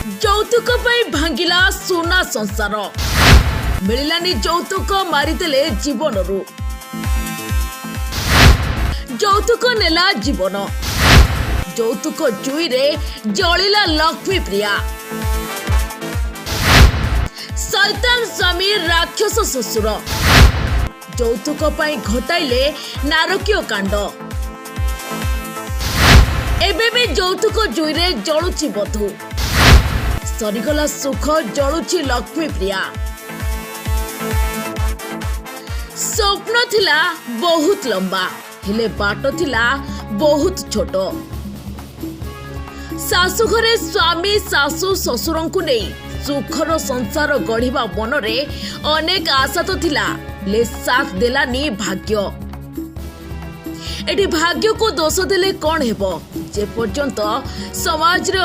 ଯୌତୁକ ପାଇଁ ଭାଙ୍ଗିଲା ସୁନା ସଂସାର। ମିଳିଲାନି ଯୌତୁକ, ମାରିଦେଲେ ଜୀବନରୁ। ଯୌତୁକ ନେଲା ଜୀବନ। ଯୌତୁକ ଜୁଇରେ ଜଳିଲା ଲକ୍ଷ୍ମୀପ୍ରିୟା। ସୈତାନ ସ୍ୱାମୀ, ରାକ୍ଷସ ଶ୍ୱଶୁର ଯୌତୁକ ପାଇଁ ଘଟାଇଲେ ନାରକୀୟ କାଣ୍ଡ। ଏବେ ବି ଯୌତୁକ ଜୁଇରେ ଜଳୁଛି ବଧୂ। ସରିଗଲା ସୁଖ, ଜଳୁଛି ଲକ୍ଷ୍ମୀପ୍ରିୟା। ସ୍ୱପ୍ନ ଥିଲା ବହୁତ ଲମ୍ବା, ହେଲେ ବାଟ ଥିଲା ବହୁତ ଛୋଟ। ଶାଶୁଘରେ ସ୍ୱାମୀ, ଶାଶୁ, ଶ୍ୱଶୁରଙ୍କୁ ନେଇ ସୁଖର ସଂସାର ଗଢ଼ିବା ମନରେ ଅନେକ ଆଶା ତ ଥିଲା, ହେଲେ ସାଥ ଦେଲାନି ଭାଗ୍ୟ। ଏଠି ଭାଗ୍ୟକୁ ଦୋଷ ଦେଲେ କ'ଣ ହେବ, ଯେପର୍ଯ୍ୟନ୍ତ ସମାଜରେ